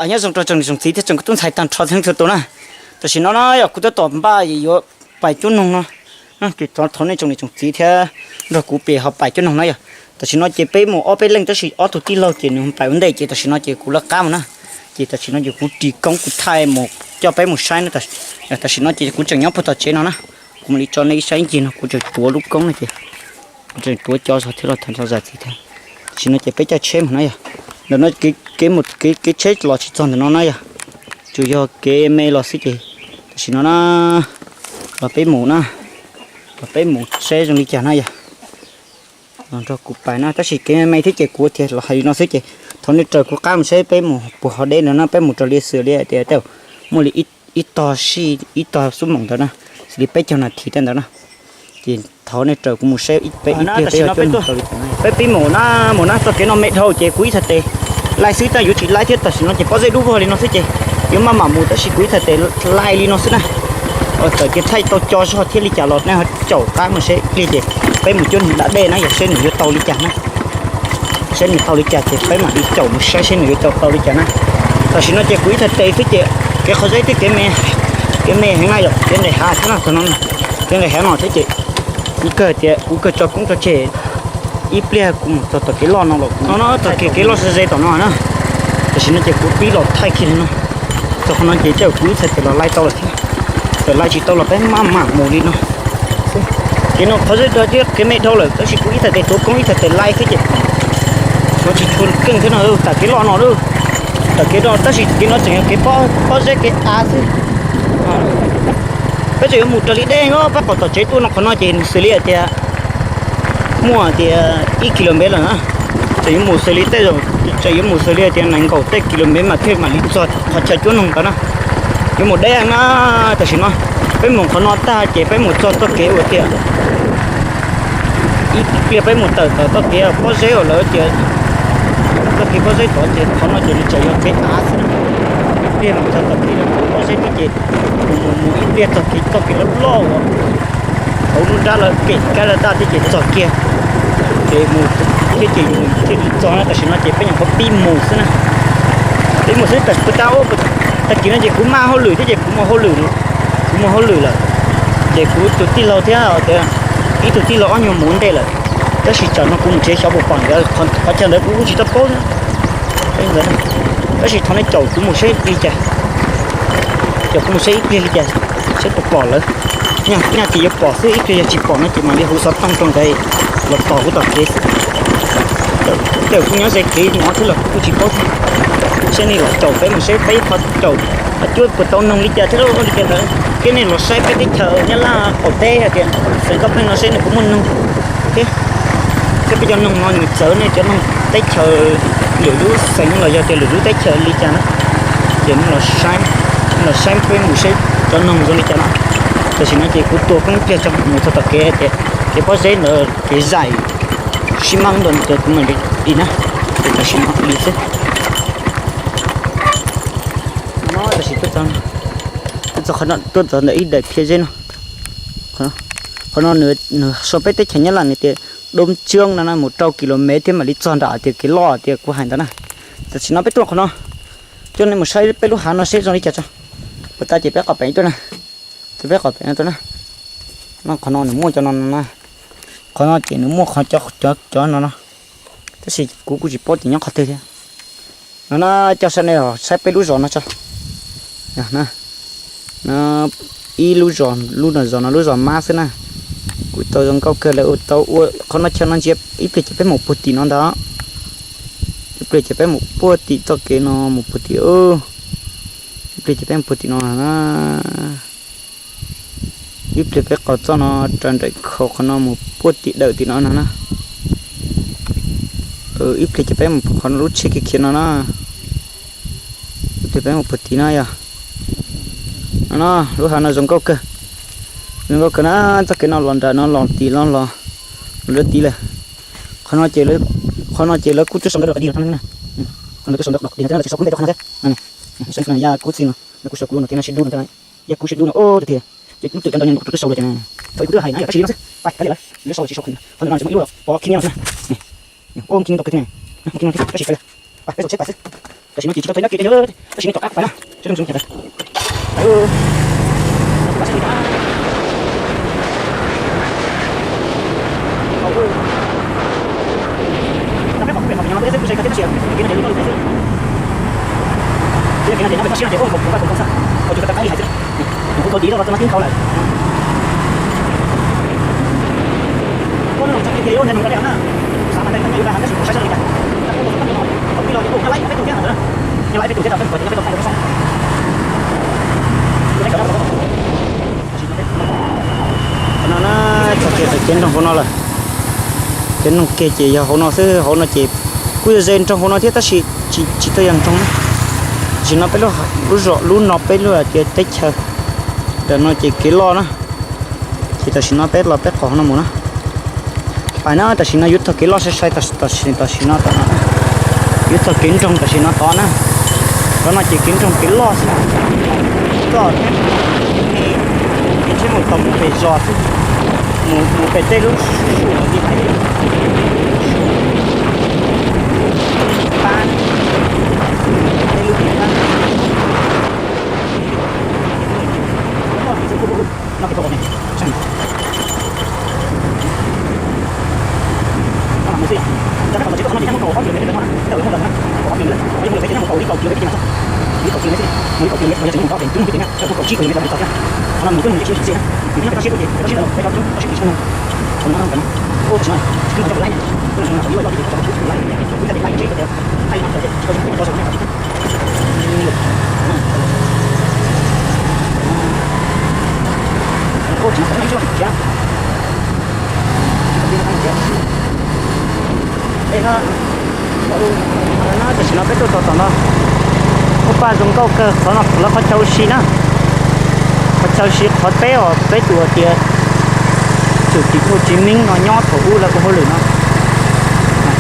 Nyob zoo rau tsoom niam tsoom txiv thiab tsoom tub ntxhais tag nrho txhua leej txhua tus na. Tam sim no na yog kuv tab tom npaj yuav pais cuab noog no. Ces thov nej tsoom niam tsoom txiv thiab nrog kuv pem ho pais cuab noog na yog. Tam sim no ces peb mus ob peb leej tab sis ob tug tij laug ces nws pais ua ntej ces tam sim no ces kuv lawv qab mus na. Ces tam sim no ces kuv ris koob kuv thaij mus coj peb mus saib na. Tam sim no ces kuv tseem nyob puag tom tsev no na. Kuv mam li tso nej saib ncig no kuv tseem tuav lub koob no ces kuv tseem tuav cov zog thiab los thav zam txiv thiab. Tam sim no ces peb caij tsheb mus na yog. Ntawm no kev tsheb los tsis txog ntawm no na yog. Tsuas yog kev me los xwb ces tam sim no na los peb mus na. Los peb mus seb zoo li cas na yog. Los nrog kuv pais na tab sis kev me me thiab ces kuv thiaj los hais li no xwb ces thov nej raws kuv qab mus seb peb mus puas ho deb ntawd na peb mus raws li xws li tias tej muaj li ib tog sij ib tog xuab moos ntawd na, xws li peb caug nas this tej ntawd na. Ces thov nej raws kuv mus seb peb ib pliag peb yuav cuab noog tau li cas. Peb pib mus na, mus na txoj kev no me dhau ces kuv ib txhais tes laij xwb tab yuav tsis laij thiab tam sim no ces pob zeb dub vog li no xwb ces yuav maj mam mus tab sis kuv ib txhais tes laij li no xwb na. Txawm tias thaij tau co zog thiab li cas los nej ho caum qab mus seb ib pliag ces peb mus cuab noog da dej na yog seb nws yuav tau li cas na. Seb nws tau li cas ces peb mam li caum mus saib seb nws yuav tau tau li cas na. Tam sim no ces kuv ib txhais tes xwb ces kev qhov zeb thiab kev me heev na yom, kev nqes hav xwb na, kev nqes hav no thiab ces kuv kawg tias kuv kawg tso koob tso tseg ib pliag kuv mus txog tom kev loj no los no no txog kev kev loj ze ze tom no na. Tam sim no ces kuv pib los thaij kiag li no. Txog qhov no ces tej kuv ib txhais tes los laij tau lawm thiab, txawm laij tsis tau los peb maj mam mus li no. Kev no qhov zeb dhau thiab kev me dhau lawm tab sis kuv ib txhais tes tuav koob ib txhais tes laij xwb ces xyov tsis tshua keej thiab no. Tam kev loj no lawm, tam kev no tab sis kev no tseem yog kev pob zeb kev av xwb. Peb tseem yuav mus raws li dej no peb qhov tom tsev tuaj no qhov no ces nws xws li hais tias muaj tias ib kilomev lawm na. Tseem yuav mus xws li tej zaum tseem yuav mus xws li hais tias nees nkaum tej kilomev mas thiaj mam li txog qhov chaw cuab noog ntawd na. Yuav mus deb na. Tam sim no peb mus qhov no tag ces peb mus txog txoj kev uas tias ib pliag peb mus tawm tom txoj kev pob zeb uas lawv tias txoj kev pob zeb tod ces qhov no ces nws tseem yog kev av xwb na. Ib pliag mus txog txoj kev pob zeb thiab ces mus mus mus ib pliag txog kev txoj kev loj loj uas hauv lub nrab lawv kem kab laj daj thiab ces txog kiag ces mus thiab ces mus thiaj li txog na. Tam sim no ces peb nyuam qhuav pib mus xwb na. Pib mus xwb tas puas tas tag kis no ces kuv maj hauj lwm thiab ces kuv mus hauj lwm, kuv mus hauj lwm lawm. Ces kuv tus tij laug thiab tias ib tug tij laug ob nyuag mus ua ntej lawm. Tab sis tsam no kuv mus tsev xyov puas pom nkawd, qhov chaw ntawd kuv kuj tsis tau paub thiab. Tab sis thov nej caum kuv mus seb li cas, caum kuv mus seb ib pliag li cas, seb puas pom lawv. Nyaj ces yuav pom xwb, ib pliag yog tsis pom no ces mam li hu xov tooj rau nkawd los tos kuv tom kev xwb. Tej kuv nyob ze kev no thiab los kuv kuj tsis paub thiab. Seb nej los caum peb mus seb peb ho caum ho cuab puas tau noog li cas thiab li cas ntawd thiab nej los saib peb teb chaws Nyab Laj qaum teb hais tias xeev Nkauj Pheej no seb nws puas muaj noog thiab. Seb peb cov noog no nws txawv nej cov noog teb chaws lwm lub xeev los yog tias lwm lub teb chaws li cas na. Ces nej los saib, nej los saib peb mus seb cov noog zoo li cas na. Tam sim no ces kuv tua koob pliag tso mus txog tom kev tias kev pob zeb ntawd kev zais sib mab ntawd ces kuv mam li na. Ces tam sim no li xwb. No tam sim tuaj txog, tuaj txog qhov no, tuaj txog ntawm ib daim phiaj zeb no. Qhov no nws so peb teb chaws Nyab Laj nws tias Doob Tseeb no na, mus rau kilomev thiab mam li txog nram tias kev loj tias kuv hais ntawd na. Tam sim no peb tuaj qhov no, coj nej mus saib peb lub hav no seb zoo li cas tso. Puas tas ces peb qhov peem tuaj na, ces peb qhov peem no tuaj na. No qhov no nws muaj cov no no na, qhov no ces nws muaj qhov cov cov no no, tab sis kuv kuj tsis paub ces nyob qhov twg thiab. No na, coj saib nej saib peb lub zos no tso. Ib lub zos, lub no zos no lub zos mab xwb na. Kuv tau zoo nkauj kawg lawv tau ua qhov no chaw no ntsia ib pliag ces peb mus puag tim no ntag. Ib pliag ces peb mus puag tim txoj kev no mus puag tim, ib pliag ces peb mus puag tim no na. Ib pliag peb qos txoj no raws nraim khau qhov no mus puag tim dawm tim no no na. Ib pliag ces peb mus qhov lub tsheb khiav khiav no na. Ib pliag peb mus puag tim no yog. No, lub hav no zoo nkauj kawg. Zoo nkauj kawg na, txoj kev no los nram no los tim no los, los lawm tim lawm. Qhov no ces, qhov no ces lawv kuj twb sau ntawv dog dig no na. Qhov no twb sau ntawv dog dig no thiab, lawv tsis sau kub ntej rau qhov no thiab. Yaj kub txij no, lawv kuj sau kub no thiab, no sib dub no thiab. Yaj kub sib dub no, ub tiag. Ces lub twm cov ntawv nyob kuv twb sau lawm ces, thaum ib kuv twb hais na, yog tab sis no xwb, pais kav liam lawm, lawv sau lawm tsis sau qhov no, qhov no ces muaj ib lub los pov khib nyiab no xwb na. Ua khib nyiab no thiab, tab sis fais lawm. Pais peb txhua tsheb pais xwb. Tam sim no ces tsis tau txog nyob ke ces, tab sis no rov qab pais na, tsheb zoo zoo pais. No na, txog kiag tau kev nroog hauv no lawm. Kev nroog kiag ces yog hauv no xwb, hauv no ces kuj yog ze nroog hauv no thiab tab sis tsis tau yog nroog na. Tam sim no peb lub, lub zos lub no peb lub hais tias teb chaws ntawm no ces kev loj na. Ces tam sim no peb los peb qos hauv no mus na. Pais na, tam sim no yuav txog kev loj sai sai, tam sim, tam sim no tom no, yuav txog kev nroog tam sim no tod na. Tom no ces kev nroog kev loj xwb, koj thiab, kev tsheb mus tau mus pem zos xwb, mus, mus pem tej lub su li hais, pab, tej lub pab. Tam sim no peb tuaj txog tom no, ua paj zoo nkauj kawg, qhov no lawv qhov chaw ua si na. Qhov chaw ua si qhov teb os, peb tus hais tias Chủ tịch Hồ Chí Minh no nyob thaum ub lawv ua hauj lwm no.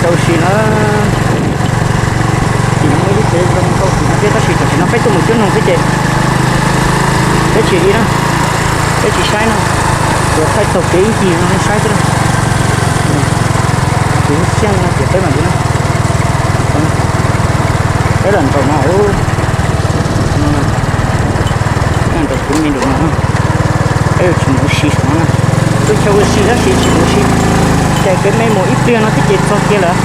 Chaw ua si na. Tim no muaj ib lub tsev zoo nkauj tim no thiab tab sis tam sim no peb tuaj mus cuab noog xwb ces peb tsis li na, peb tsis saib na, yuav thaij taug kev ib ncig no saib xwb na. Tus xiab no ces peb mam li na. Peb los nraum no, nraum kuv me nraum no, peb yuav tsis mus ua si saum no na. Tuaj chaw ua si tab sis tsis mus ua si, ces kev me mus ib pliag no thiab ces txog kiag lawm.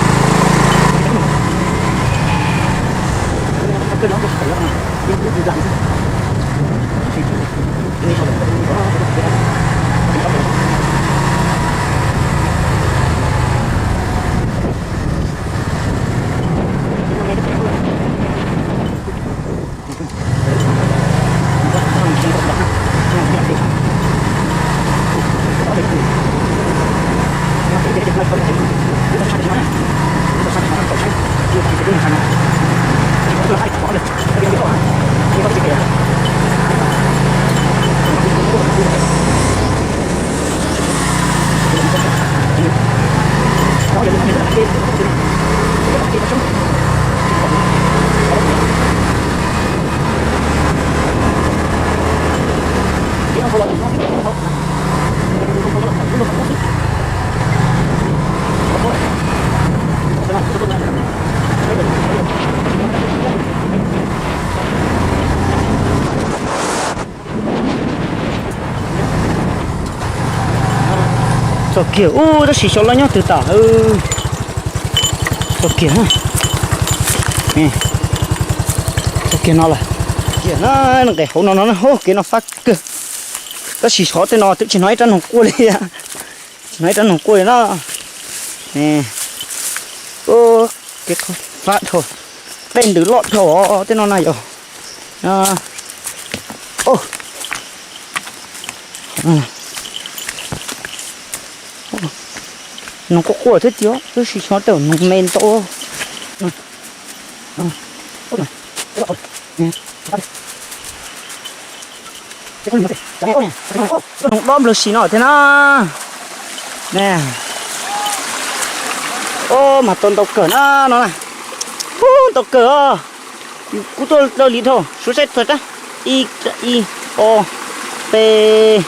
Txog kiag ub, tab sis xyov lawv nyob twg tas. Txog kiag, txog kiag no lawm. Kiag na, nqes hauv no no na, kev no fab kawg. Tab sis xyov tej no twb tsis hnov ib rab noog quaj li, tsis hnov ib rab noog quaj li na. Kev fab dhau, tej ntws loj dhau tej no na yog. Ub, Noog quaj quaj thiab tiag, tab sis xyov tej noog me ntau. Noog dob nplawg si no thiab na. Os, mas tau ntau kawg na no na. Ub, ntau kawg os. Kuv tuaj dua li dhau, suav saib txog rab. Ib, ib, ob, peb,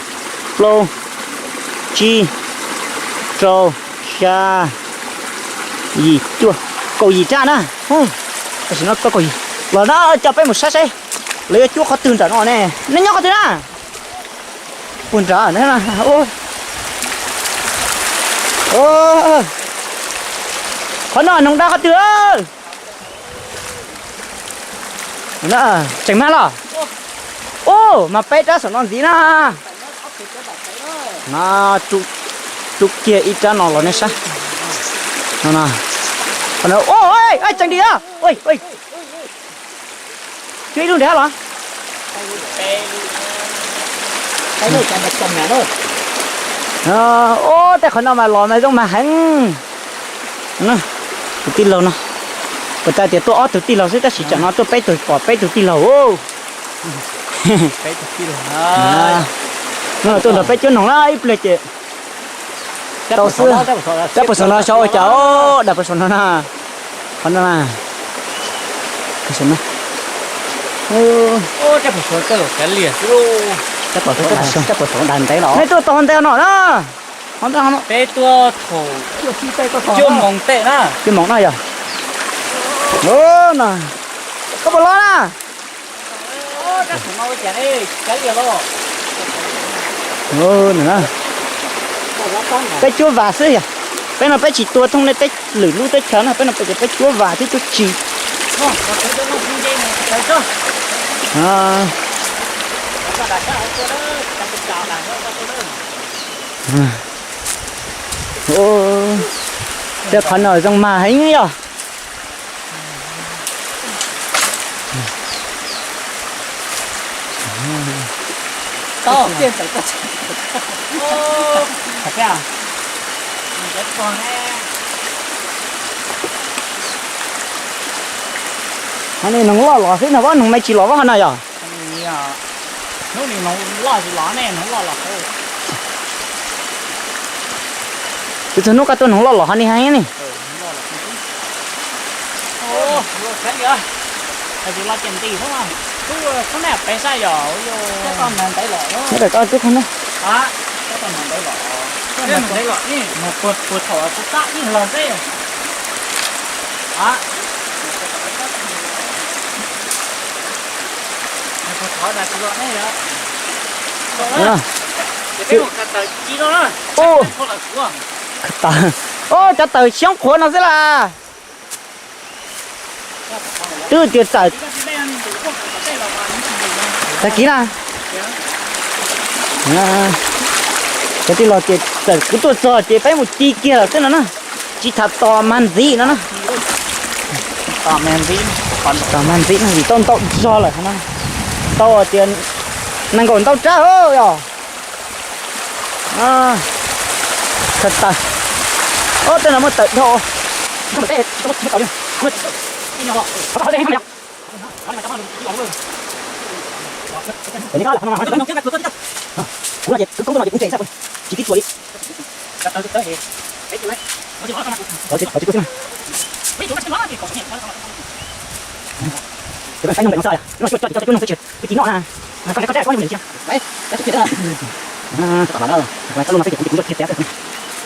plaub, tsib, rau, xya, yim, cuaj, kaum yim rab na. Tam sim no tau kaum yim los na, coj peb mus saib saib lawv yuav cuab qhov twg nram no ne. Nej nyob qhov twg na? Puag nrad. Qhov no noog dab qhov twg? Tseem mag los? Ub, mas peb rab saum no ntxiv na. Rub kiag ib rab no los nej saib. Tseem dim os. Cuab ib lub nrad los? Ub, tej qhov no mas los mas zoo mas heev. Tus tij laug no, puas tas tias tuaj ob tug tij laug xwb tab sis tsam no tuaj peb tug, pom peb tug tij laug. Tuaj nrog peb cuab noog na ib pliag ces tau xwb. Rab puas saum no xyov ua cas, dag puas saum no na. Qhov no na. Nej tuaj tau hov ntawd no na. Hov ntawd no. Peb tuaj thaum cuaj moos tej na. Cuaj moos na yog. Koj puas los na? Peb cuab vas xwb yog. Peb no peb tsis tua thooj nej teb, lwm lub teb chaws no, peb no peb cuab vas thiab cuab tsi. Tej qhov no zoo mag heev yog. Qhov no noog loj los xwb no, noog me tsis los hov no yog. Hnub no noog loj tsis los ne, noog loj los. Tus txog hnub koj tuaj noog loj los hov ni heev ni. Cov taws xyoob qhuav no xwb las. Twb tias txawm tag kis na. Cov tij laug ces txawm kuv tuaj txog ces peb mus ci kiag lawm xwb no na. Tsis tham tos mag ntxiv no na. Tos mag ntxiv no vim tau ntau zog lawm no. Tau tias nees nkaum ntau rab os. Tawm, ob tej no muaj tawm dhau. Kuv no ces kuv koob no ces kuv ntse xwb, tsis tib txuas li. Cov saib no ntawm no xwb, no coj cov cuab noog xwb tsis wb ci noj na. Koj saib koj saib koj nws cia.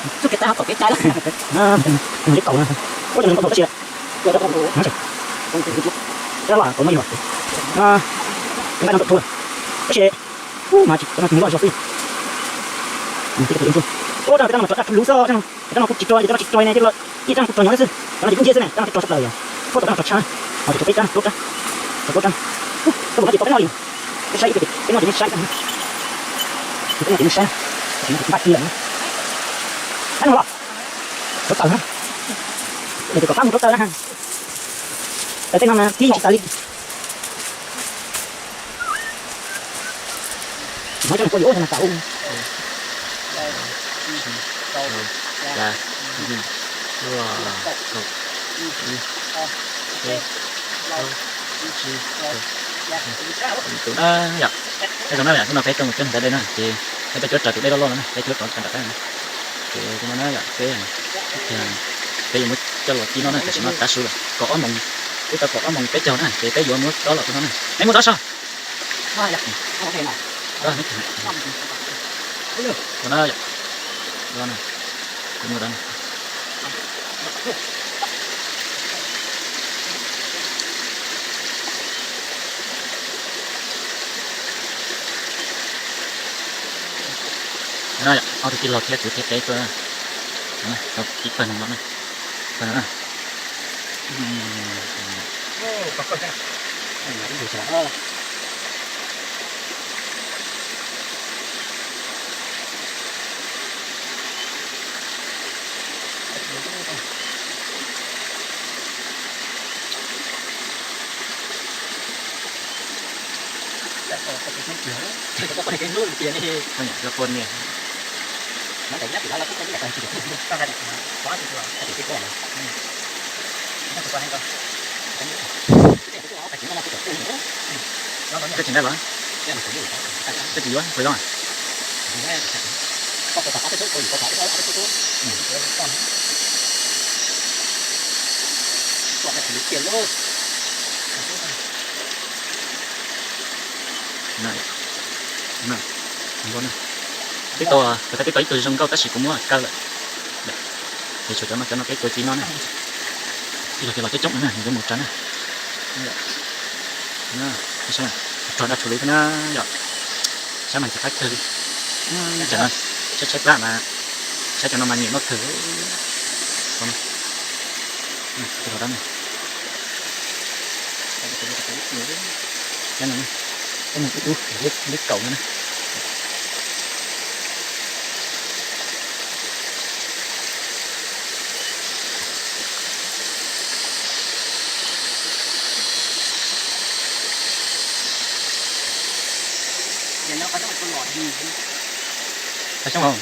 Txuj kev tab tom kev cai, ua cov noog kaum tab sis tab no kaum no yog nqaij no kaum rau tab sis mas tsis loj zog xwb. Ua rab no mas tso daj tshua luv xwb, rab no kuj tsis tso, rab no tsis tso ne, ib rab no kuj tso nyuag xwb, rab no ces kuj ntsia xwb ne, rab no tso tshaj plaws yog. Koj tau rab no tso tshaj, tso peb rab, plaub rab, tso plaub rab. Koj tau no ces pom peb noj li, peb saib ib pliag peb noj ces nej saib. Peb noj ces nej saib, npaj ci lawm na. Saib no los, rauv taws na, nws tias kom pab mus rauv taws na. Taws tej no mas tib tsis tas li. Hnov cov no ua yuav ua no tas. rau, xya, yim, cuaj, kaum, ib, peb, plaub, tsib, rau, tus na yom. Peb zoo na yom, hnub no peb tuaj mus cuab ntawv dej na ces peb tuaj cuab raws tus dej loj loj no na, peb cuab rov rau nram qab na. Ces tus no na yom, peb, peb yuav muab coj los ci noj na, tam sim no tav su lawm, kaum ob moos, twb tau kaum ob moos peb caug na ces peb yuav muab dob los tus no na. Neb muab dob so. Ob tug tij laug thiab kuv thiab peb tuaj, tij pawg no no na, pawg no na. Koj tsis nqa los? Koj tsis yuav, puas zoo? Peb tau, kuv tau peb tau ib tug zoo nkauj tab sis kuv muab kaw lawm. Ces tshuav cov no, cov no peb tua ci noj na. Ib los cov los coob coob no na, yuav mus tsa na. Rog daj rhuv li thiab na yom. Saib mas ntxim qab kawg li. Tsam no tshaib tshaib plab mas saib cov no mas nyiam noj kawg. Tus hluas dab no, liab kaum no na. Qhov xyoob hauv.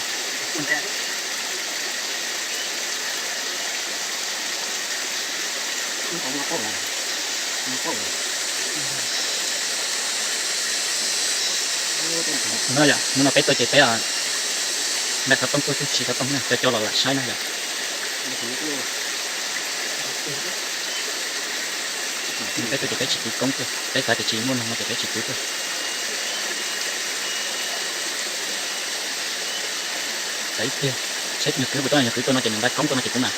No yom, hnub no peb tuaj ces peb nqa xov tooj tuaj xwb, tsis xov tooj na, cov coj los lam saib na yom. Peb tuaj ces peb tsis kwv koob tuaj, peb xav tias tsis muaj neeg no ces peb tsis kwv tuaj. Xav ib pliag, saib nyuag kwv puas tuaj, nyuag kwv tuaj no ces nws nqa koob tuaj no ces kuv mam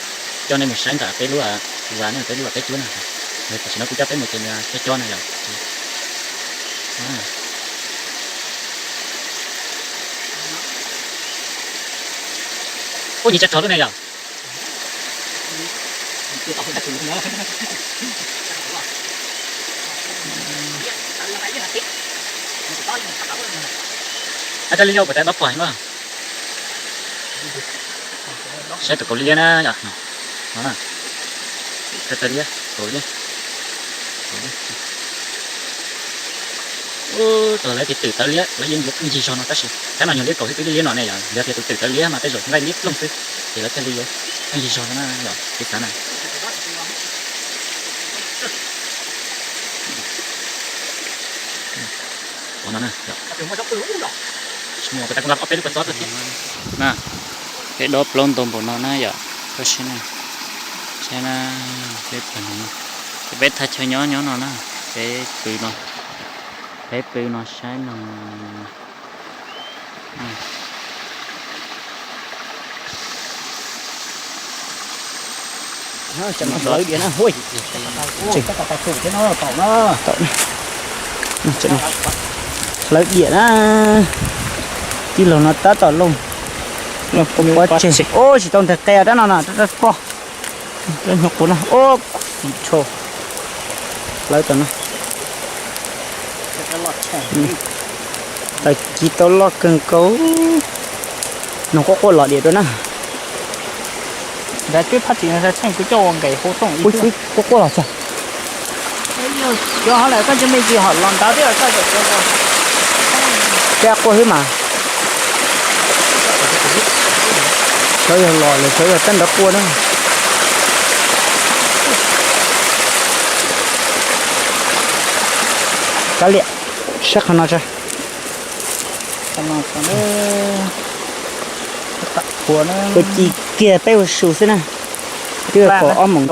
coj nej mus saib nram peb lub vas na, peb lub vas peb cuab na. Tam sim no kuv coj peb mus ces nws coj coj na yom. Ua nyias tsa rog lub ne yom. Ab, li yog puas tas dob pog heev na. Saib tus kaus liab na yom. Kaus liab, kaus liab. Ub, tau lawv tias twm tawv liab, lawv yeej yuav pheej yig zog no tab sis tab no nyuag liab kaus xwb twb liab liab no ne yom, yog tias tus twm tawv liab mas tej zaum nqaij liab ploog xwb, ces lawv thiaj li yuav pheej yig zog no na yom, kev xav na. Ov no na, tsis muaj, kuv nqa ob peb lub kua txob tuaj thiab. Na, peb dob plaub ntau npaum no na yom, koj saib na, saib na, peb pawg no, ces peb thaj chaw nyob nyob no na, peb pw no, peb pw no saib no. Hlawv diam na, hu, hlawv diam na. Tij laug no tab tom looj, looj pob pob tseg. Ub, tsis tau nteg qe dab no na, dab pog. Dab nyuag qus no, ub, tsis tsho. Hlawv tau no. Tau ci tau loj kawg nkaus. Noog quaj quaj los diam rau na. Nrad twb phab tsis nrad tseej kuv coj ua nqes hu tooj ib pliag. Quaj quaj los txog. Cov hov lawm koj ntsej me ntsis hom los nrad twb koj. Teb quaj xwb mas. Xyov yog los lawm xyov yog tab nrov quaj na. Kav liam, saib qhov no tso. Ua ci kiag peb ua su xwb na. Twb pom ob moos.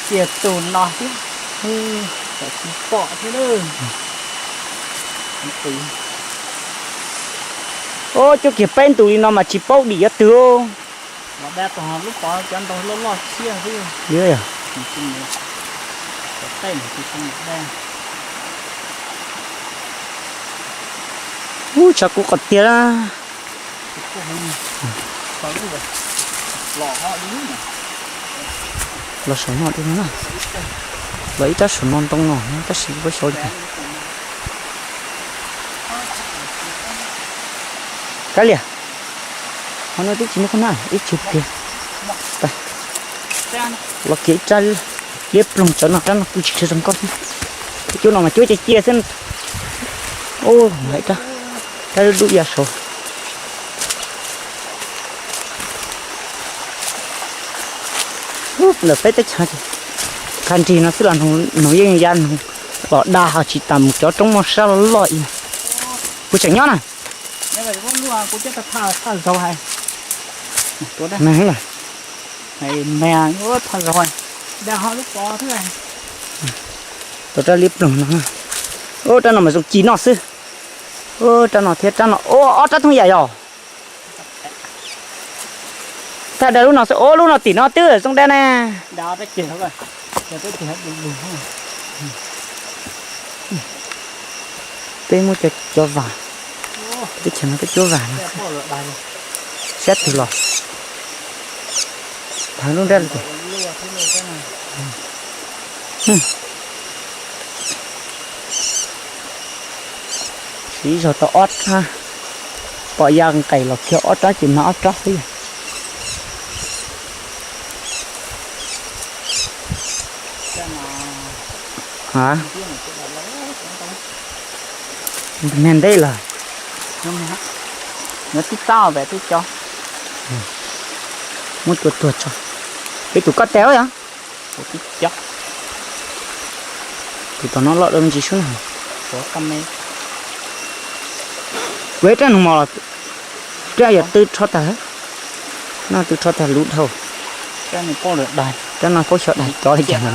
Tiag tus no thiab, tsis pom thiab. Ub, cuab kiag peb ntus li no mas tsis paub dim yuav twg. Los da tus lub pov cov ntoo loj loj siab xwb. Ub, tshav kub qhov tiag. Los saum no dua na. Los ib rab saum no ntoo no tab sis kuv xyov li cas. Kav liam, qhov no twb tsis muaj qhov na, ib txhia tiag. Los kiag ib rab liab ploog, tsawv no rab no pw tsis tshua zoo nkauj thiab. Cuab no mas cuab cia cia xwb. Ub, ib rab, rab dub dub ya saud. Ntawm peb teb chaws ces kha nrig no xwb los noog yeej ya noog los da ho tsis tas mus cov roob muaj sab loj loj ib yam. Kuv tseem nyob na. Tau rab liab ploog no. Ub, rab no mas zoo ci noj xwb. Ub, rab no thiab rab no, ub, ob rab thooj yam yog. Thaj dawb lub no xwb, ub, lub no tim no twb zoo dab na. Peb muab cov, cov vas, teb chaws no peb cuab vas no, sab twg los thawv lub nrab. Siv zog tau ob rab, pom ya nqaim los kiag ob rab ces mag ob rab xwb yog. A, me nteb lawm. Muab tua tuag tso. Peb tus koj teg yog. Tus tom no loj dua me ntsis sub na. Kuv ib rab nug mos los rab yog tw rho tag, no tw rho tag lub dhau. Rab no paub xyov dais cov li cas no.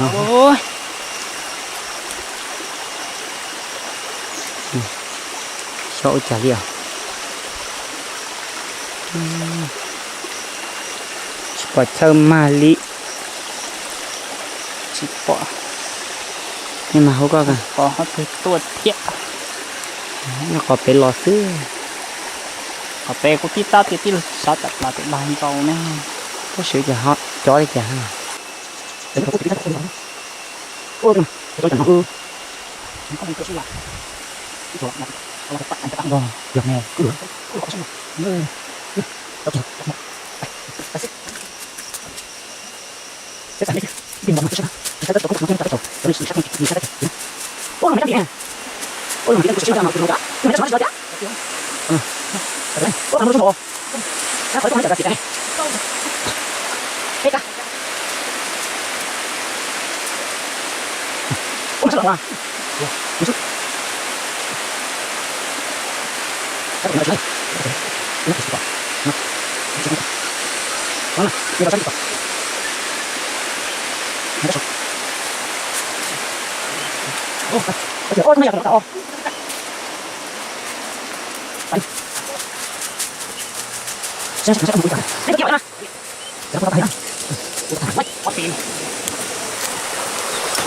Xyov ua cas li os. Tsis pom chaw mag li. Tsis pom. Nej mag hauv koj, qhov twg tuaj thiab. Nyob qhov pem los xwb. Qhov pem kuv tib tab tias tij laug sawv tam plas tam dag nrau ne. Tab sis cas ho cov li cas?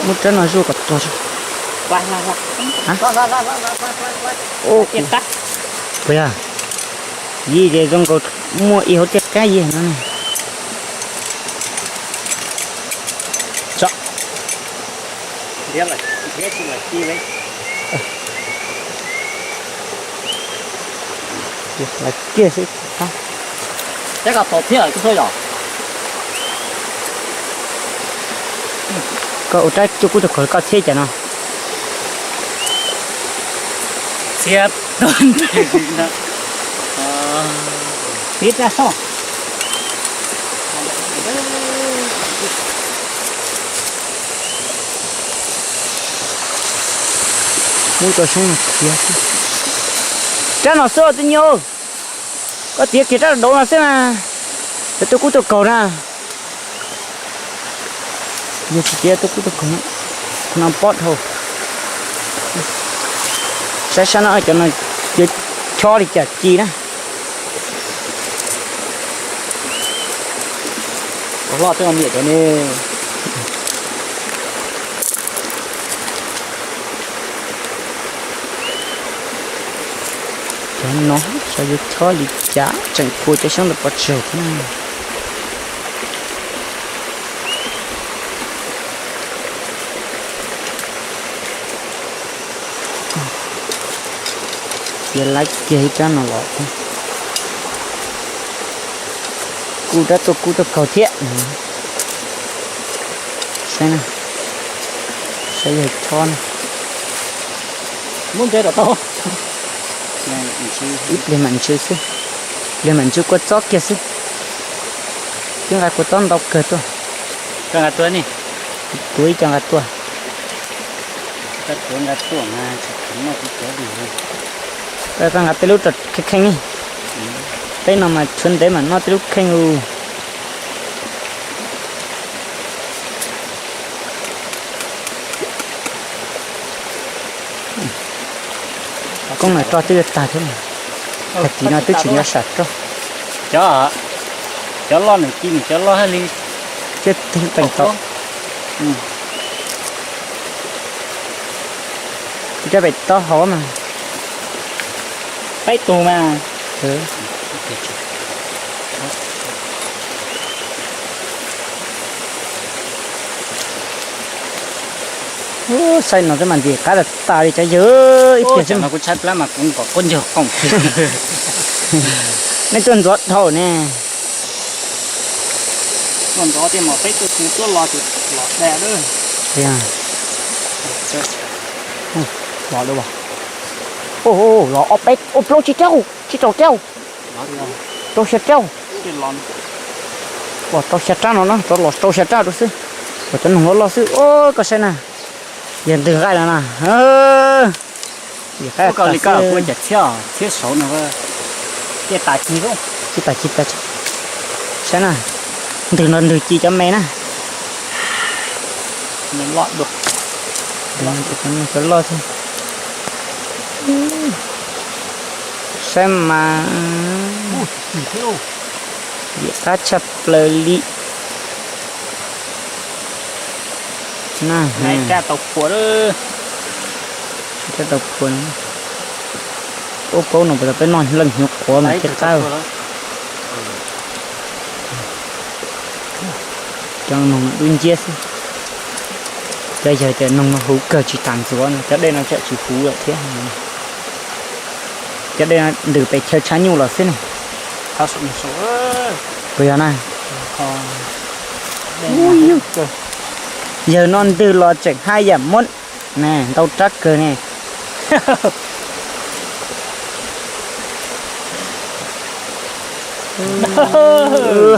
Muab rab no zuaj kom tuag. Puas yog? Yig ces zoo nkaus muaj ib hauv tiaj kab yig no ne. Lawv kiag xwb. Koj ua rab cuaj kub cuaj kaus koj txhiab cas no? Txhiab tag nrho. Tib rab soj. Muab cov xyoob no khiav xwb. Rab no xwb twb nyuaj. Koj tiav kiag rab dav no xwb mas, cov tuaj kub tuaj kaus na. Yog tsis tiav tuaj kub tuaj kaus no, no pob dhau. Saib sab no cov no yuav chob li cas ci na. Loj tej no niam cov ne. Cov no xyov yuav chob li cas tseem kua cov xyoob ntawd pov tseg thiab. Cia laib kiag ib rab no los. Kuj rab tuaj kub tuaj kaus thiab. Saib na, saib yog chob na. Muab ntsw rau tau. Ib pliag mam ntsw xwb, pliag mam ntsw kua txob kiag xwb. Twb nqa kua txob ntau kawg tuaj. Koj nqa tuaj ne. Tuav ib co nqa tuaj. Koj tuav nqa tuaj mas tsis noj kuv cov li. Koj nqa tej lub rau kheej kheej ne. Peb no mas tshuav ntev mas noj tej lub kheej u. Koob no roj twb yuav tag thiab. Tag kis no twb tsis nco sam roj. Cov, cov loj nws ci nws cov loj haj li. Thiab tig peem tau. Tig rab pem taub hau mas. Peb tug mas. Saib no twb mas ntim qab tas tas li cov yawg ib pliag xwb no kuv tshaib plab mas kuv kom quab ncaug qoom. Nej tuaj ntxuav dhau ne. Tuaj ntxov tiag mas peb tuaj txog tuaj los los dag lawm. Los lawm. Los ob peb ua plaub tsib rau, tsib rau rau. Rau xya rau. Los rau xya rab no na, rov los rau xya rab rau xwb. Los cov noog loj loj xwb. Koj saib na, yog ntwg qaij no na. Ua li koj ua cas txhiab, txhiab saud no. Cia tas ci, cia tas ci tas. Saib na, ntwg no ntwg ci cov me na. Cov loj xwb. Saib mas, yam qab tshaj plaws li. Tau pua, ub paub no puas tau peb noj leej hnyuv qhuav mas thiaj qab. Cov noog no dub nciab xwb. Cov yawg tias noog no huv kawg tsis tas ntxuav no, cov dej no tseem tsis huv lawm thiab. Cov dej no ntws pes chaw tshav nyuj los xwb ne. Puas yog na? Yawg no ntws los tseem haj yam muab ne, ntau rab kawg ne.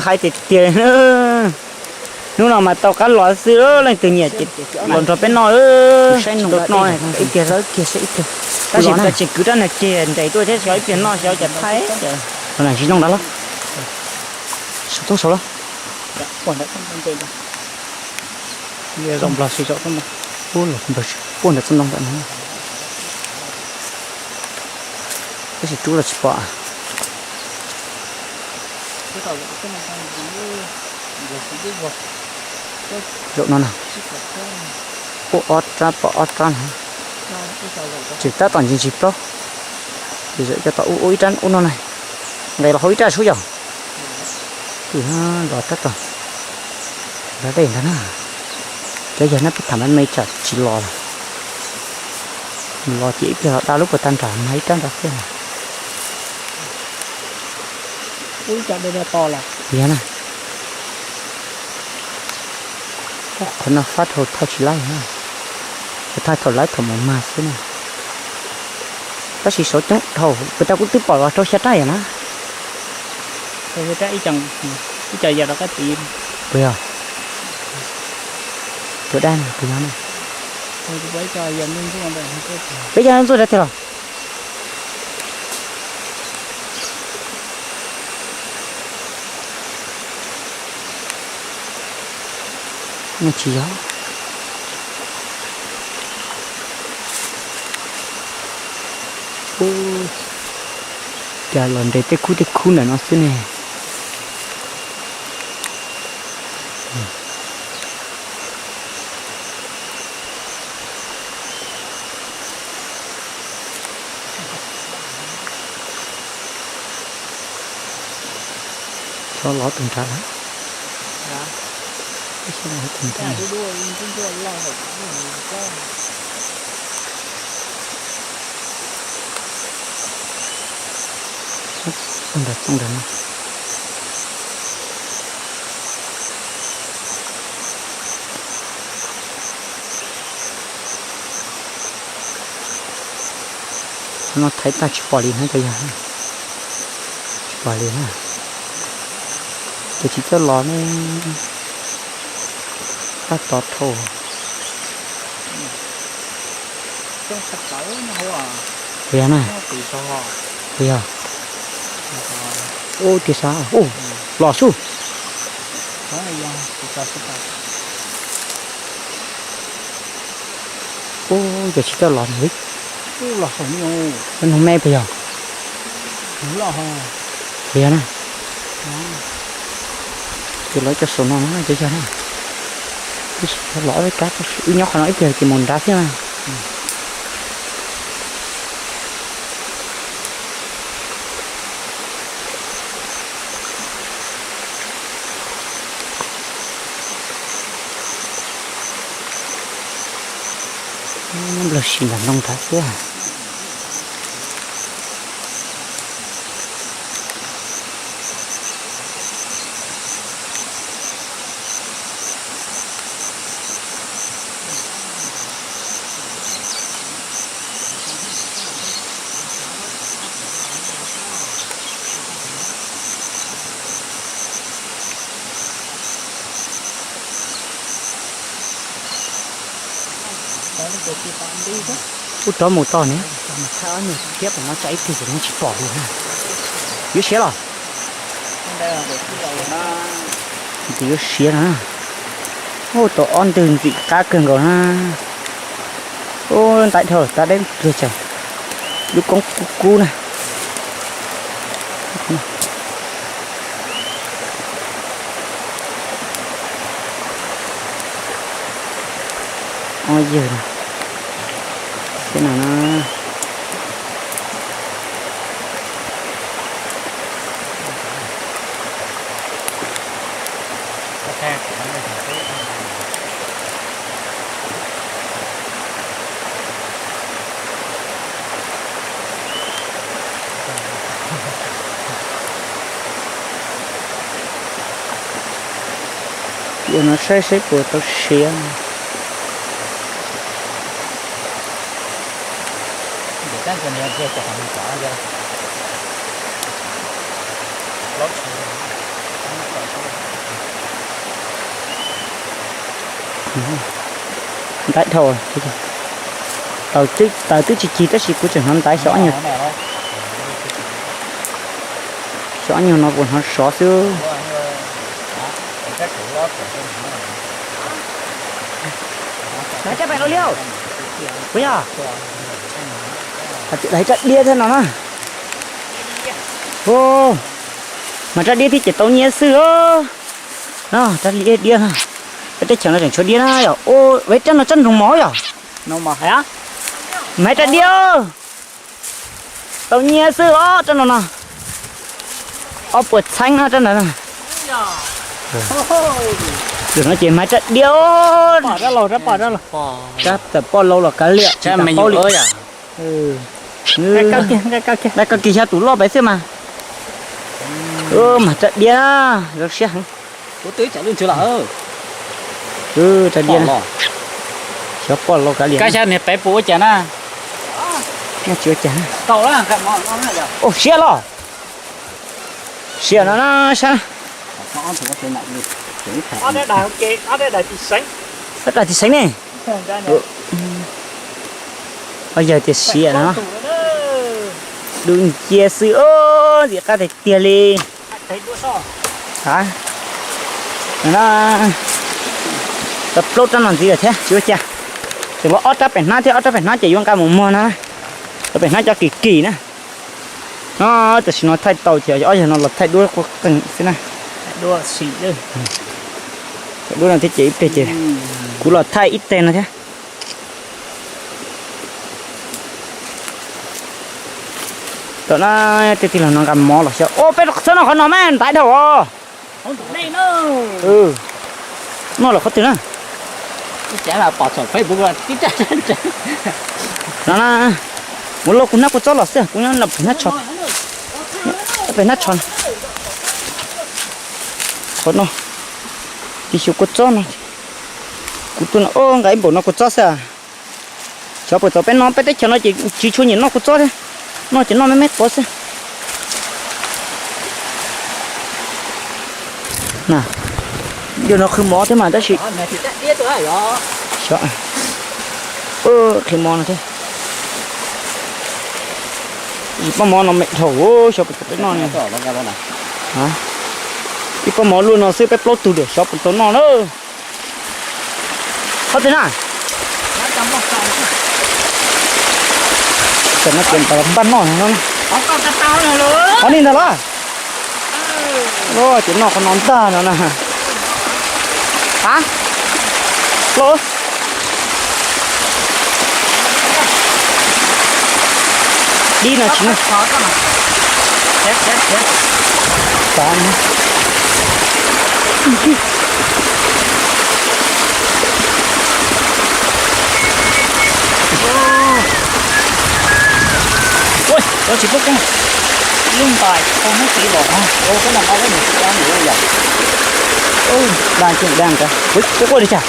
Hais tiag tiag, hnub no mas tau qab los xwb, leej twg nyiam ces los nrog peb noj. Saib no ib pliag, ib pliag, tab sis tsis kwv rab niag ceg nres tuaj thiab, xyov ib pliag noj xyov cas thaij. Los na tsis zoo ntawd los. Saum toj saud los. Puag ntawm txoj ntoo ntawm no. Tab sis rub los tsis pom. Zaum no na, ub ob rab pom ob rab na. Tseem tab tom ntsis ntsis plaub. Ces zaum coj tau ub ub ib rab ub no na. Nqes los hauv ib rab sub yog. Twb los tab tom nrad dej ntag na. Cov yawg no peb tham me me tsam tsis los lawm. Los ces ib pliag los da lub puas tag nram mas ib rab nrad xwb. Yog na. Qhov no fab dhau thaij tsis laib na. Thaij thaum laib thaum mus mag xwb na. Tab sis saud coob dhau, puas tas kuv twb pom los rau xya rab yom na. Puas yog? Cov dab no puas yog na? Peb cov ntxuaj dab tiag los? Tsis yog. Ub, cas los nres tej khub tej khub ntawm no xwb ne. Xyov lov tus nrad lawm. Tus nrad. Ntawm txooj ntawm no. Qhov no thaiv tag tsis pom li na cov yawg, tsis pom li na. Ces tsis txawj los ne, tab tom dhau. Puas yog na? Puas yog? Ub, tias sav, ub, los sub. Ub, ces tsis txawj los li. Noog me puas yog? Puas yog na? Ces los cov saum no na cov yawg na. Wb los ob peb rab, wb nyob qhov no ib pliag ces mus nrad thiab na. Nplawg sim ntawm ntoo nrad xwb. Ub, rov mus tod ne, thiab pem no tsam ib pliag ces yeej tsis pom li na. Yuav siav los? Tus yuav siav na. Ub, tau ob ntwg ntxim qab kawg nkaus na. Ub, ntais dhau tas deb pliag tsam lub koob kub kub na. Ob yawg no, xib no na. Yuav no saib saib puas tau siav. Ntaiv dhau. Taws twb tsis cig tab sis kuv tseem hnov ntaiv xyov ob nyuag, xyov ob nyuag no puas hnov sov xwb. Puas yog? Hais tias lawv rab diab thiab no na. Mas rab diab thiab ces tau nyiaj xwb os. No rab diab diab na. Peb teb chaws no tseem tshuav diab na yom. Ua rab no rab nroos mov yom. Mas rab diab tau nyiaj xwb os rab no no. Ob puas txheeb na rab ntawd na. Lwm no ces mas rab diab. Rab tawm poj laus los kav liam tsis paub li. Nqa koj kiag xya tus loj pem xwb mas. Mas rab diab zoo siab heev. Rab diab na. Xyov poj laus kav liam. Kab xya niag pem puas ua cas na? Tsis ua cas. Ua siab los. Siav no na sab. Dab dais tsis seev ne. Yawg tias siav no. Dub ncia xwb os, ntxim qab tiag tiag li. Tau plaub rab no ntxiv lawm thiab tsis ua cas. Tseem muaj ob rab pem hnab thiab, ob rab pem hnab ces yuav nqa mus muag na. Rab pem hnab cov kim kim na. No tam sim no thaij tau ces ob yawg no los thaij duab quaj qeeg xwb na. Thaij duab no thiab ces ib pliag ces kuv los thaij ib teg no thiab. Tom na, tej tij laug no nqa mov los xyov. Ua peb txhob noj qhov no mas ntaiv dhau os. Noj los qhov twg na? No na, mus lauj kuv hnab kua txob los xwb, kuv nyob pem hnab tsho. Pem hnab tsho. Qhov no, tis xyuas kua txob no. Kuv tuaj no nqa ib npaum no kua txob xwb. Xyov puas txaus peb no, peb teb chaws no ces tsis tshua nyiam noj kua txob thiab, noj ces noj me me quav xwb. Yog no qhwv mov thiab mas tab sis, xyov, qhwv mov no thiab. Ib pob mov no me dhau, xyov puas tau peb noj ne. Ib pob mov luaj no xwb peb plaub tug diam xyov puas tau noj na. Qhov twg na? Tam no ces npaj noj no. Qhov nej ntag los? Ces noj qhov no ntag no na. A, dib no tsis, tsis pub keej, lub ntais tau hnub txiv los, ua koj los nqa lub nws tsis ua nws yom. Daj nceeg daj nceeg, ua li cas?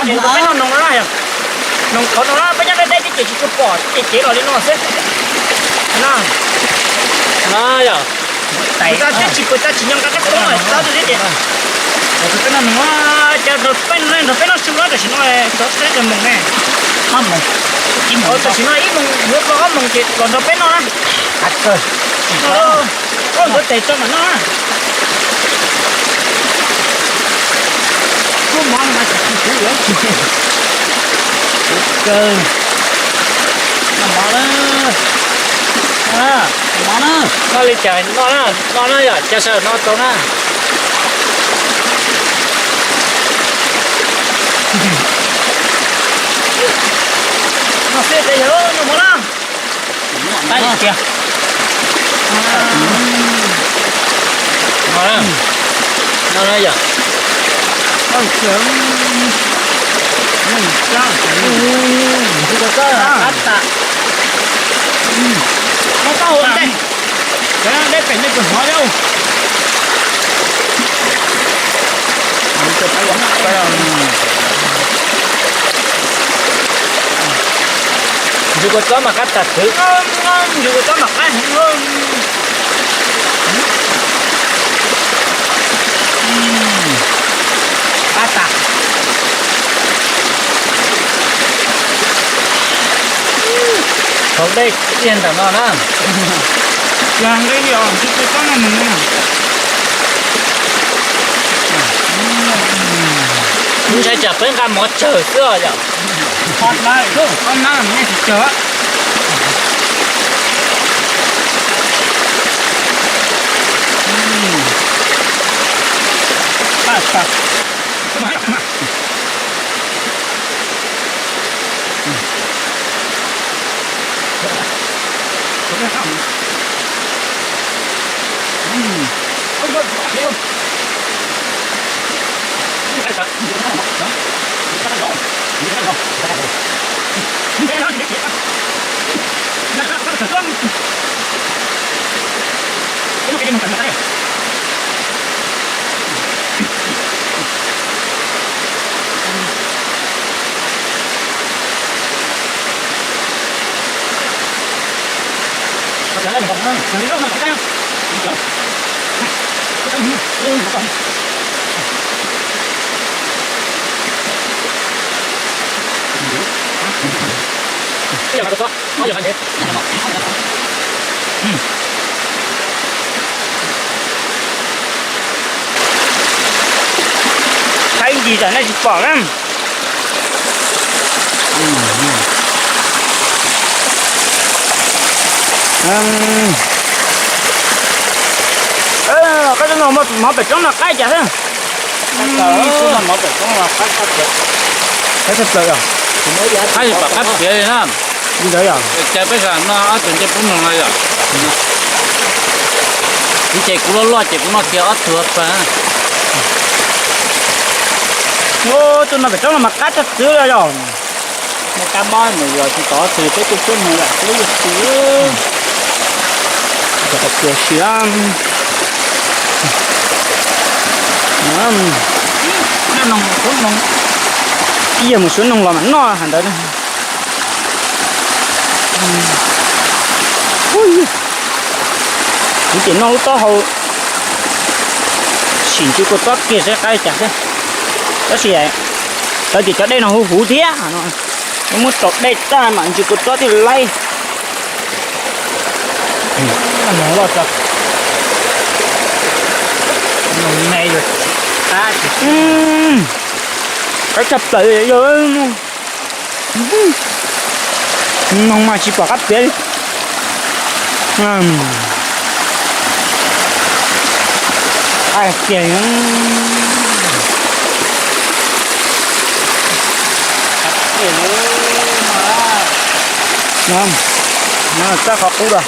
Noog no, noog qhov no peb nyob deb deb ces tsis tshua pom ces cev los li no xwb. No, no yog. Pus tas thiab tsis pus tas tsis nyob nqa kab toob no txawb li ces. Peb no noog, cas nrog peb no, nrog peb no su no tam sim no txog seb kawg moos ne. Tam sim no ib moos yuav txog ob moos ces los nrog peb no na. Ua nkawd tes tso mam noj na. Kuv mov no mas tsis tsis kuv yuav tsis. Kuv kawg. Noj mov na. Noj mov na. Noj li cas noj na, noj na yom, cas sawv no tau na. Noj xwb ces yog noj mov na. Tab tias no, no yog. Deb pem nej tus hmov lauj. Ntsws kua txob mas qab tas twv. Ntsws kua txob mas qab heev. Qab tas. Thaum dej tiag ntawm no na. Ntsws kua txob no nws ntshai tsam peb nqa mov tsawg xwb os yom. Qhov nab, qhov nab nws yeej tsis tsawg. Qaib ncig tam nej tsis pom na. Qaib no mov pem roob no qaib cas thiab. Qaib tshaj plaws os. Qaib li pom qaib piav li na. Li ntawd yom. Cas peb sawv daws noj ob tug ncej pub noog no yom. Ces kuv loj loj ces kuv noj kiag ob tug pag. Tus no pem roob no mas qab tshaj twv li yom. Noj kab mob mus yos tsis tau ob tug peb tuaj cuab noog yom, peb yuav tsis. Qhov tias si ib yam mus suav noog los mam noj hais ntawd. Kuv ces noj lub taub hau sim ntsws kua txob kiag seb qab li cas xwb. Tab sis lawv tias cov dej no huv huv thiab no, muab rau dej tag mam ntsws kua txob thiaj laib. Qab tshaj plaws yog. Noog mas tsis pom qab piav li. Qab tiag. No, no txaj qhov qub lawm.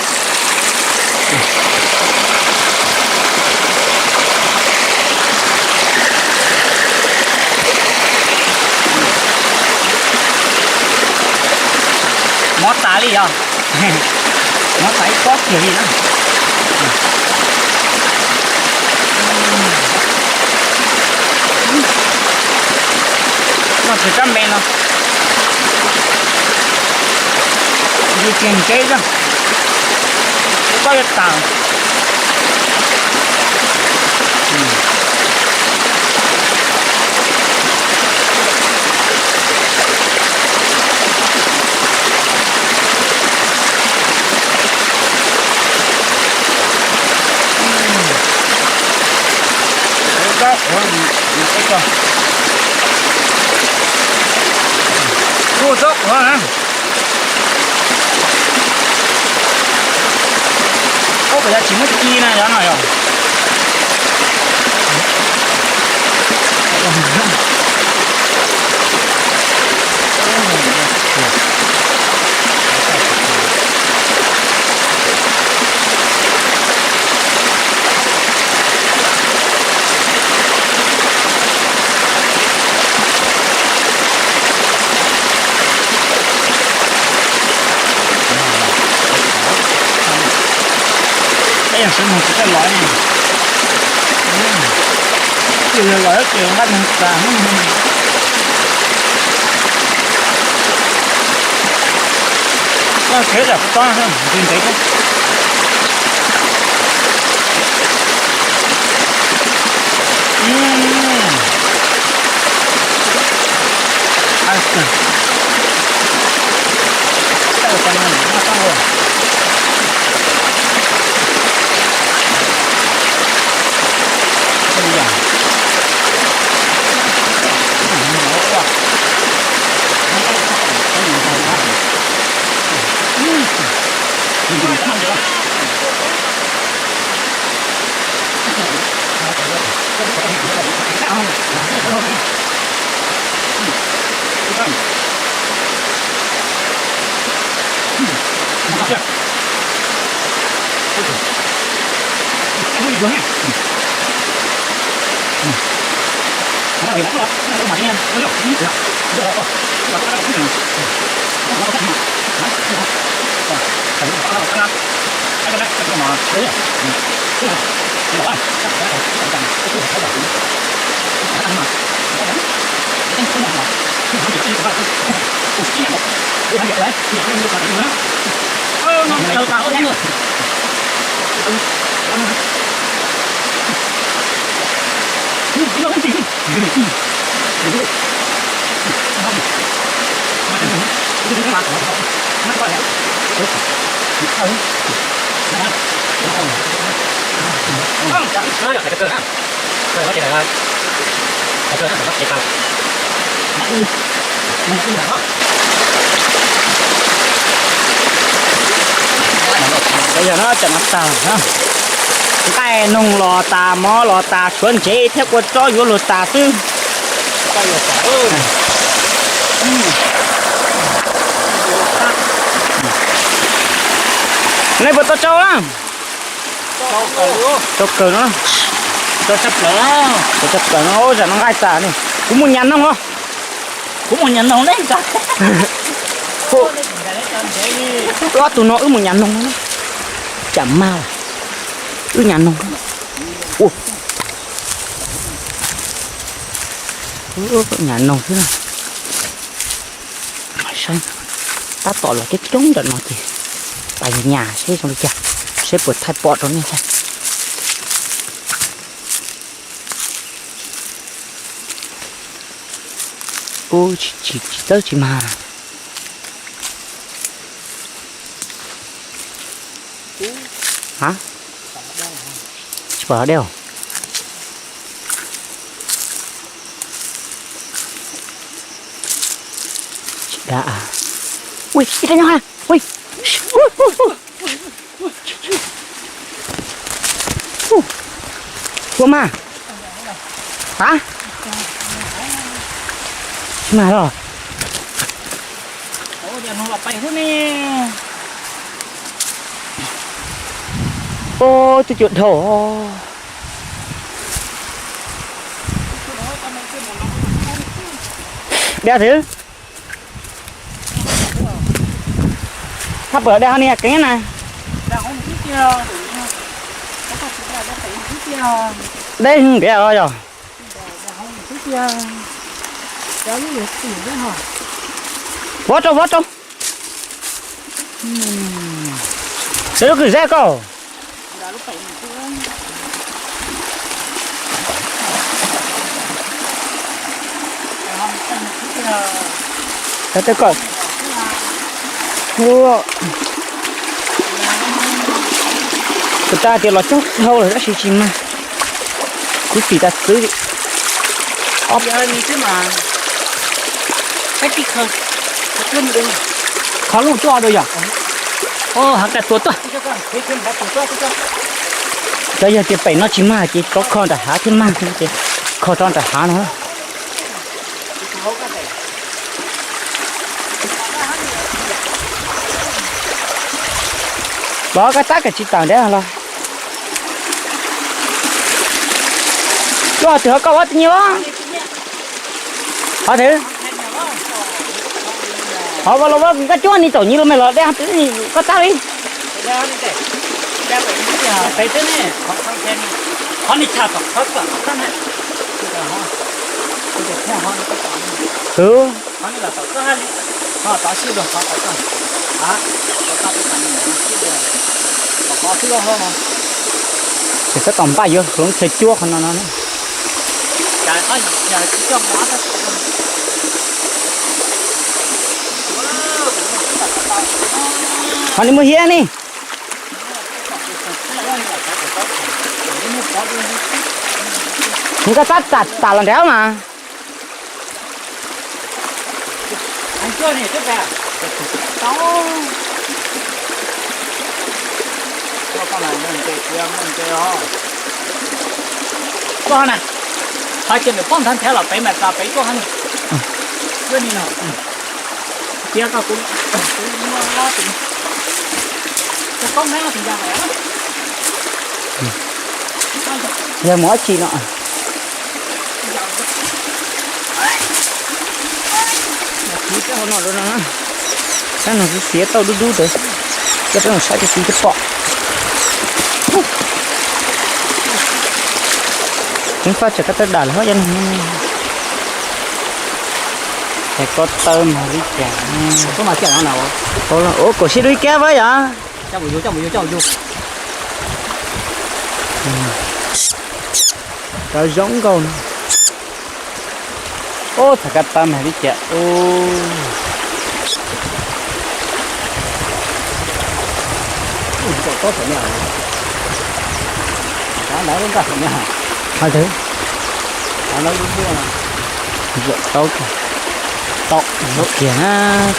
Mob tas li os. Mob tas ib pob kiag li na. Noj tsis kab me no. Yus tiag ntsev zog. Koj yuav tas. Kuj txob qhuav na. Ub, pam yog tsis muab ci na yog no yog. Peb yog sawv moog tsis txawj los ne. Yog los ces nqaij moog tas. Koj tsev dam kuv tsob ntsis ntev thiab. Yog no cov no tag, nqaij noog los tas, mov los tas, tshuav ntsev thiab kua tsob yuav luag tas xwb. Nej puas tau tsau na? Tsau kawg no. Tsau tshaj plaws no, zam no nqaij tas ne. Kuv mus nyas noog os. Kuv mus nyas noog ne. Ob tug no wb mus nyas noog. Cas mag, wb nyas noog. Nyas noog xwb na. Saib, tab tom los coob coob ntawm no ces pais nyas seb zoo li cas, seb puas thaij pom rau nej saib. Ub, tsis txawb tsis mag. Hab, tsis pom dej. Tsis dab. Ui, ib rab nyob ha. Ui. Ua mas. Hab, tsis mag los. Ub, twb cua dhau. Dab twg? Thaj pawg dab hov ni keeb na. Dab ntiav os yog. Vov rau, vov rau. Lub kws zeb koj. Tau tej kom kuv tas tias los coob dhau lawm tab sis tsis mag. Kuv tim tas xwb. Kho lub tuaj dua yog. Hav ka tua tuaj. Cov yog tias pem no tsis mag ces rov kho nram hav thiaj mag, ces kho rau nram hav no. Los koj tab kav tsis tawm nrad los. Koj twg ho koj ua twg nyias os? Ho twg? Ho los koj cuab ni txaum nyias los me los dab twg koj tab li. Kwv. Ces tab tom npaj yuav hloov chaw cuab qhov no no. Ho ni mus hiab ni. Nws koj tab tam los nrad mas. Tuaj na, qhov ces nws poob nthab nthab los pem mas tas pem tuaj ha. Tuaj ni no. Tiab koj kuv, kuv muab lob tus, tus koob nab tus yas. Yog mus ib chim no. Tiv peb hauv no rau no, sab no xiav tauj dub dub ntawd, coj peb mus saib cov tiv coj pom. Ceev faj tsam koj tawb dam lawm hov cov no. Es koj tawb mas li cas? Ua kom sib dub ib kab vas yom. Cov zoo nkauj no. Ub, txhais kab tawb mas li cas ub. Hais tias, zaum taub, tau kiag na,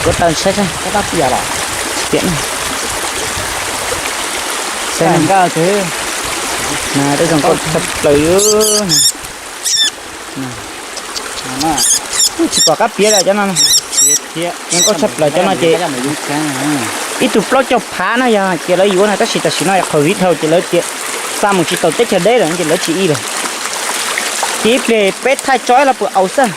kuv taw saib saib, tiam na. Saib na, tej zoo nkauj tshaj plaws. Tsis pom qab piav li cov no. Zoo nkauj tshaj plaws cov no ces ib tug plaub caug phav no yog ces lawv yuav na, tab sis tam sim no yog qhov viv dhau ces lawv tias xa mus tsis tau teb chaws deb lawm ces lawv tsis ib lawm. Ces ib pliag peb thaij tso ib los puas aus xwb.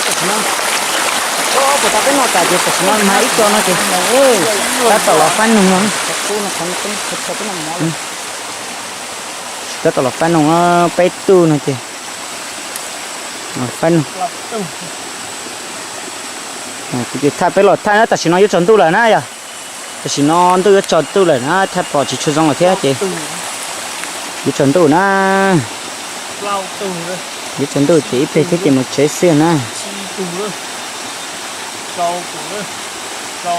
Tam sim no, puas tau peb noj tas ces tam sim no mag ib co no ces tab tom los faib noog no. Tab tom los faib noog peb tug no ces faib noog. Kuv ces thaij peb los thaij na, tam sim no yuav tsaus ntuj lawm na yog. Tam sim no ntuj yuav tsaus ntuj lawm na, thaij pom tsis tshua zoo lawm thiab ces yuav tsaus ntuj na. Yuav tsaus ntuj ces ib pliag thiab ces mus tsev xwb na.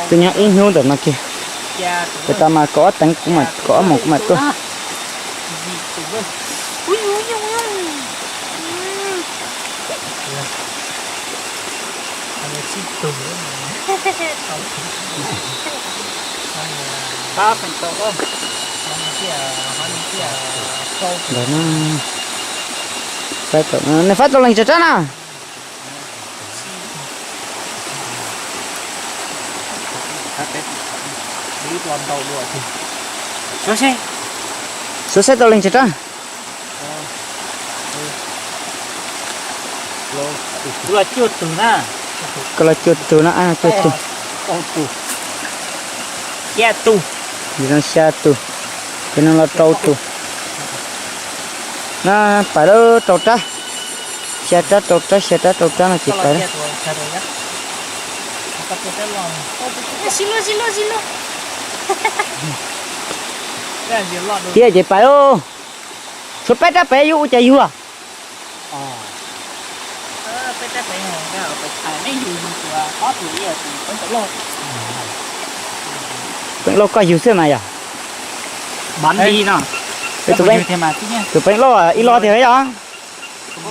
Twb nyob ib hnub ntawm no kiag. Puas tas mas kaum ob teev kuv mam, kaum ob moos kuv mam tuaj. Ntawd na. Nej faib tau leeg tsawg rab na? Xyov saib tau leeg tsawg rab. Koj los cuaj tug na, cuaj tug. Xya tug. Xya tug. Ces no los rau tug. Na, pais lawm rau rab. Xya rab rau rab, xya rab rau rab no ces pais lawm. Tiag ces pais lauj. Tshuav peb rab pem yuav ua cas yuag. Peeb lauj koj yug xwb mas yog. Tus peeb lauj ib lo tiag yog.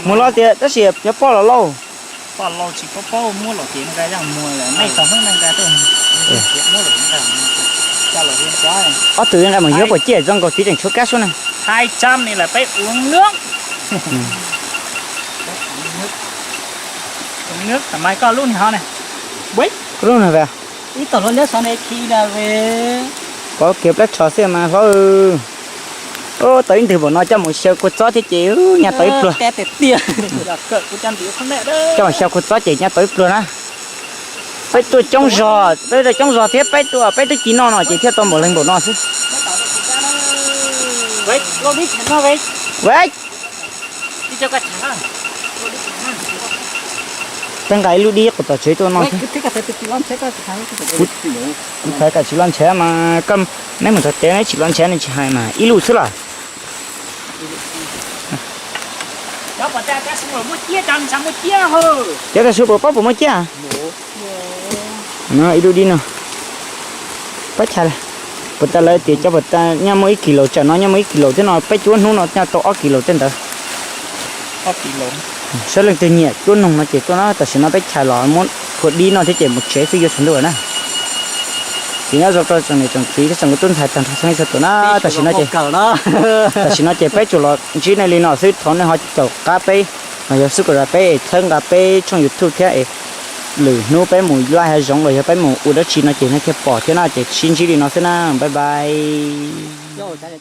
Mus lo tiag tab sis cov poj los lauj. Ob tug nqa mus yuav puas ciaj zoo nkaus txiv tseem tshuav kab suab na. Lub no ve. Pov kiag plab tsho xwb mas hlob. Tau ib ntwg npaum no coj mus xyaw kua txob thiab ces nyaj tau ib pluag. Coj mus xyaw kua txob ces nyaj tau ib pluag na. Peb tuaj coob zog, peb tuaj coob zog thiab peb tuaj peb twb ci noj no ces thiaj tau npaum leej npaum no xwb. Peb nqa ib lub dib quav tom tsev tuaj noj xwb. Kuv thaiv kom tsis lo ntshav mas koj, neb mus txog tsev neb tsis lo ntshav neb tsis hais mas ib lub xwb los. Cov tag su puas paub puas muaj ciaj? No ib lub dib no. Pab chais, puas tas lawv tias cov puas tas nyob muaj ib kis laus, tsam no nyob muaj ib kis laus thiab no, peb cuab hnub no nyob tau ob kis laus tej ntawd. Saib leej twg nyiam cuab noog no ces tuaj na, tam sim no peb chais los muab phua dib no thiab ces mus tsev xwb yuav tsaus ntuj na. Ces nyob zoo rau tsoom niam tsoom txiv thiab tsoom kwv tij txhua txhua tus na, tam sim no ces, tam sim no ces peb tsuas los ntsib nej li no xwb, thov nej ho caum qab peb los yog subscribe peb es txhawb nqa peb tshooj YouTube thiab es lwm hnub peb mus laij hav zoov los yog peb mus ua dab tsi no ces nej thiaj pom thiab na, ces sib ntsib li no xwb na, bye bye.